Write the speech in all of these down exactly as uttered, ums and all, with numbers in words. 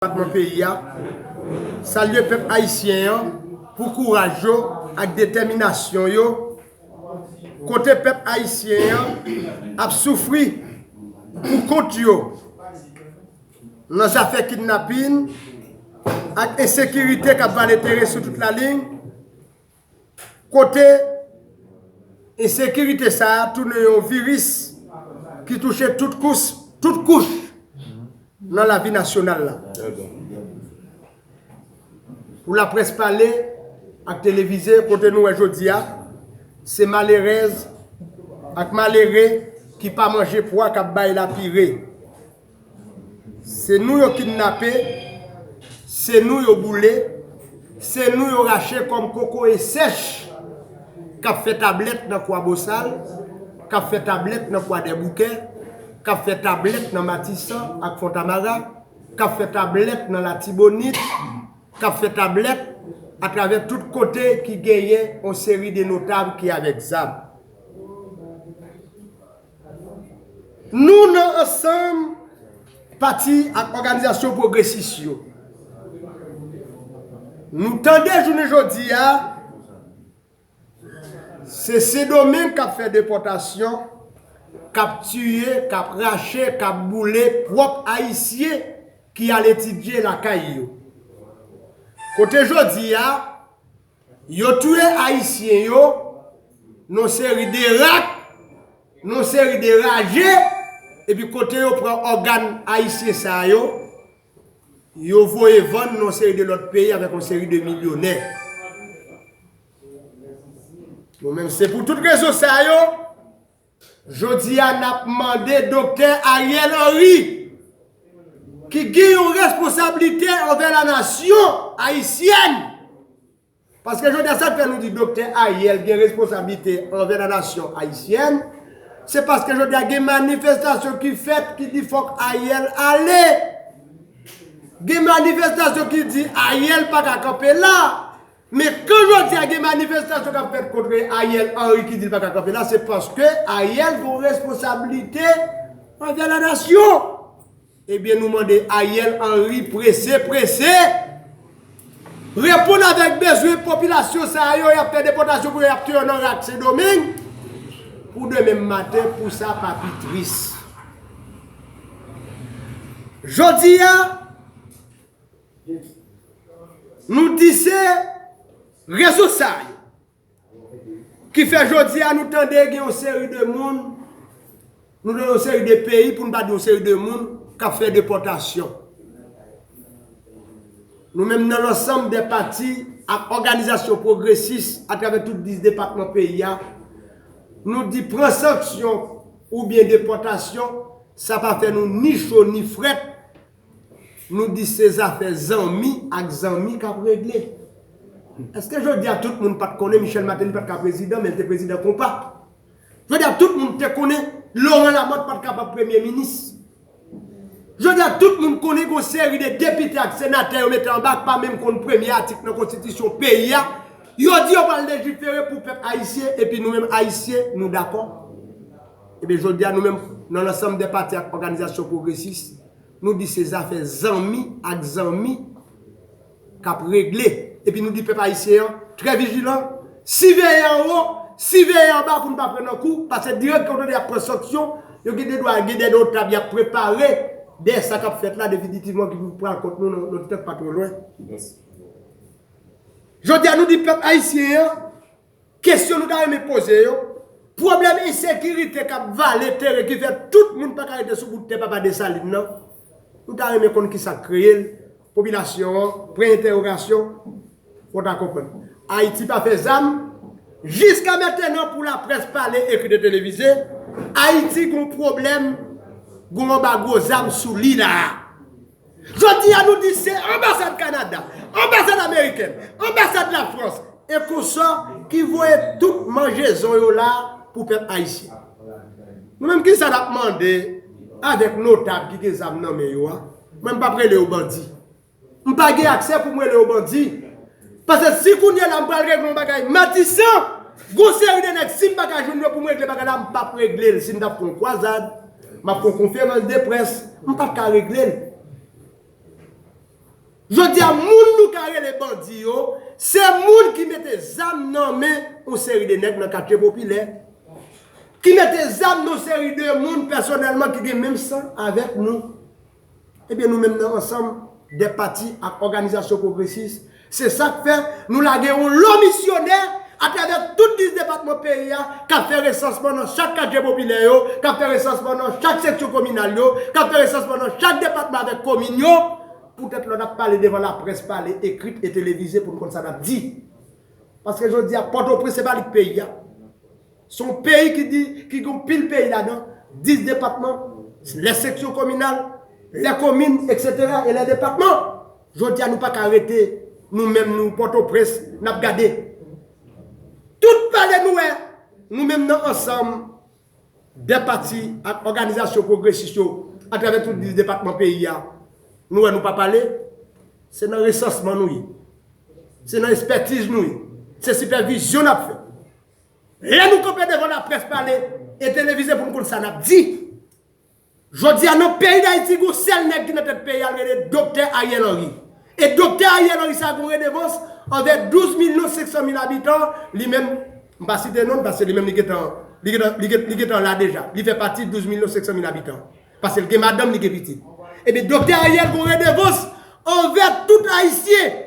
depatman peyi a, salye pèp ayisyen an pou kouraj yo ak detèminasyon yo, kote pèp ayisyen an ap soufri pou kont yo nan zafè kidnapin ak ensekirite k ap vale teren sou tout lalin, kote ensekirite sa a tounen yon viris ki touche tout kous, tout kouch nan lavi nasyonal la. Pou laprès pale ak televize, kote nou wè jodi a, se malerèz ak malere ki pa manje pwa k ap bay lapire. Se nou yo kidnape, se nou yo boule, se nou yo rache kòm kokoye sèch k ap fè tablèt nan Kwabosal, k ap fè tablèt nan Kwadèboukè, k ap fè tablèt nan Matisan ak Fontamara, k ap fè tablèt nan Latibonit, k ap fè tablèt atravè tout kote ki genyen yon seri de notab ki avèk zam. Nou nan ansanm pati ak òganizasyon pwogresis yo, nou tande jounen jodi a, se Sendomeng k ap fè depòtasyon, k ap tiye, k ap rache, k ap boule pwòp Ayisyen ki al etidye lakay yo. Kote jodi a, yo touye Ayisyen yo nan seri de rak, nan seri de raje, epi kote yo pran ògàn Ayisyen sa yo, yo voye vann nan seri de lòt peyi avèk yon seri de milyonè. Nou menm, se pou tout rezon sa yo, jodi a n ap mande Doktè Ariel Henry, ki gen yon responsablite anvè la nasyon ayisyèn. Paske jodi a, sa k fè nou di Doktè Ariel gen responsablite anvè la nasyon ayisyèn, se paske jodi a gen manifestasyon ki fèt ki di fòk Ariel ale. Gen manifestasyon ki di Ariel pa ka kanpe la. Men kan jodi a gen manifestasyon k ap fèt kont Ariel Henry ki di l pa ka kanpe la, se paske Ariel gen yon responsablite anvè la nasyon. Ebyen, nou mande Ariel Henry prese, prese, reponn avèk bezwen popilasyon sa yo, y ap fè depòtasyon pou yo, y ap touye yo nan rak Sendomeng, pou demen maten, pou sa pa pi tris. Jodi a, nou di se rezo sa yo ki fè jodi a nou tande gen yon seri de moun, nou tande yon seri de peyi, pou n pa di yon seri de moun, k ap fè depòtasyon. Nou menm nan lansanm de pati ak òganizasyon pwogresis atravè tout dis depatman peyi a, nou di pran sanksyon oubyen depòtasyon, sa pa fè nou ni cho ni frèt. Nou di se zafè zanmi ak zanmi k ap regle. Èske jodi a tout moun pa t konnen Michel Martelly pa t ka prezidan, men l te prezidan konpa? Jodi a tout moun te konnen Laurent Lamothe pa t kapab premye minis. Jodi a tout moun konnen gon seri de depite ak senatè yo mete anba k pa menm konn premye atik nan konstitisyon peyi a. Yo di yo pral lejifere pou pèp ayisyen, epi nou menm ayisyen, nou dakò. Ebyen jodi a nou menm, nan lansanm de pati ak òganizasyon pwogresis, nou di se zafè zanmi ak zanmi k ap regle. Epi nou di pèp ayisyen an, trè vijilan, siveye anwo, siveye anba pou n pa pran nan kou, paske dirèk kote y ap pran sanksyon, yo gen de dwa gen de notab y ap prepare dèyè sa k ap fèt la definitivman ki pou pral kont nou nan, nan tan k pa twò lwen. Jodi a nou di pèp ayisyen an, kesyon nou ta renmen poze yo, pwoblèm ensekirite k ap vale teren ki fè tout moun pa ka rete sou bout tè Papa Desalin nan, nou ta renmen konn kisa k kreye l, popilasyon an, pwen entèwogasyon, fò ta konprann. Ayiti pa fè zam, jiska mentenan pou laprès pale, ekri, de televize, Ayiti gon pwoblèm, gon anbago zam sou li la a. Jodi a nou di se anbasad Kanada, anbasad amerikèn, anbasad Lafrans, e konsò ki voye tout manjezon yo la pou pèp ayisyen. Nou menm kisa n ap mande avèk notab ki gen zam nan men yo a? Mwen m p ap rele yo bandi. M pa gen aksè pou m rele yo bandi. Paske si kounye a la m pral regle yon bagay Matisan, gon seri de nèg si m pa ka jwenn yo pou m regle bagay la, m p ap regle l. Si m t ap fè yon kwazad, m ap fè yon konferans de près, m p ap ka regle l. Jodi a, moun nou ka rele bandi yo, se moun ki mete zam nan men yon seri de nèg nan katye popilè, ki mete zam nan yon seri de moun pèsonèlman ki gen menm san avèk nou. Ebyen, nou menm nan ansanm de pati ak òganizasyon pwogresis, se sa k fè nou lage yon lo misyonè atravè tout dis depatman peyi a, k ap fè resansman nan chak katye popilè yo, k ap fè resansman nan chak seksyon kominal yo, k ap fè resansman nan chak depatman avèk komin yo. Poutèt lè n ap pale devan laprès pale ekrit e televize pou n konn sa n ap di. Paske jodi a, Pòtoprens se pa li k peyi a. Se yon peyi ki di, ki gen pil peyi ladan, dis depatman, lè seksyon kominal, lè komin, etsetera, e lè depatman. Jodi a, nou pa ka rete, nou menm, nou Pòtoprens, n ap gade. Tout pale nou wè, nou menm nan ansanm, de pati ak òganizasyon pwogresis yo, atravè tout dis depatman peyi a, nou wè nou pa pale, se nan resansman nou ye. Se nan ekspètiz nou ye. Se sipèvizyon n ap fè. Lè nou kanpe devan laprès pale e televize pou n konn sa n ap di. Jodi a, nan peyi Dayiti, gon sèl nèg ki nan tèt peyi a, l rele Doktè Ariel Henry. E Doktè Ariel Henry sa gon redevans anvè douz milyon senk san mil abitan, li menm, m pa site non l, paske li menm li gentan, li gentan, li gen- li gentan la deja. Li fè pati douz milyon senk san mil abitan. Paske l gen madanm, li gen pitit. Ebyen, Doktè Ariel gon redevans anvè tout Ayisyen.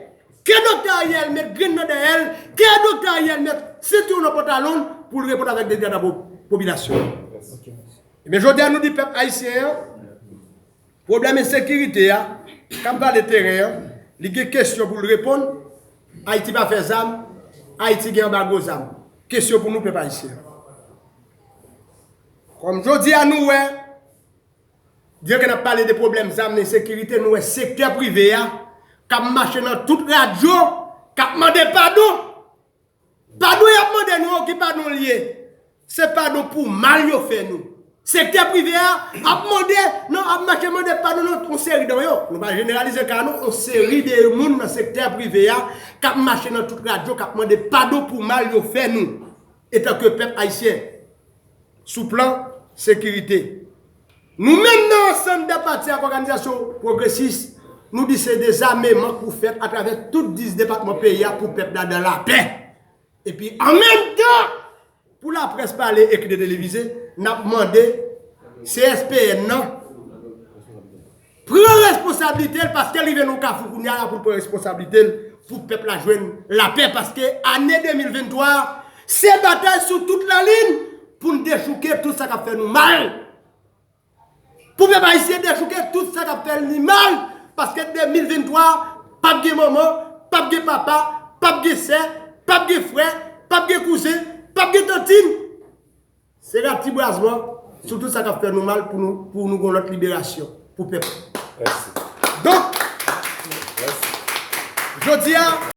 Ke Doktè Ariel met grenn nan dèyè l, ke Doktè Ariel met sentiwon nan pantalon l pou l reponn avèk dega nan po- popilasyon. Ebyen, jodi a, nou di pèp ayisyen an, pwoblèm ensekirite a, k ap vale teren an, li gen kesyon pou l reponn. Ayiti pa fè zam, Ayiti gen anbago zam. Kesyon pou nou, pèp ayisyen an. Kòm jodi a, nou wè, byen ke n ap pale de pwoblèm zam, ensekirite, nou wè sektè prive a, k ap mache nan tout radyo, k ap mande padon. Padon y ap mande nou an, ki padon l ye? Se padon pou mal yo fè nou. Sektè prive a ap mande, non, ap mache mande padon nan yon seri de yo. Nou pa jeneralize ka nou, yon seri de moun nan sektè prive a k ap mache nan tout radyo, k ap mande padon pou mal yo fè nou, etanke pèp ayisyen, sou plan sekirite. Nou menm nan ansanm de pati ak òganizasyon pwogresis, nou di se dezameman k pou fèt atravè tout dis depatman peyi a pou pèp la nan lapè. Epi, an menm tan, pou laprès pale, ekri, televize, n ap mande C S P N nan pran responsablite l, paske l rive nan yon kafou kounye a la pou l pran responsablite l, pou pèp la jwenn lapè, paske ane de mil venntwa a, se batay sou tout lalin pou n dechouke tout sa k ap fè nou mal. Pou pèp ayisyen dechouke tout sa k ap fè li mal, paske de mil venntwa, p ap gen manman, p ap gen papa, p ap gen sè, p ap gen frè, p ap gen kouzen, p ap gen tantin. Se ratibwazman sou tout sa k ap fè nou mal pou nou, pou nou gon lòt liberasyon pou pèp. Donk, jodi a,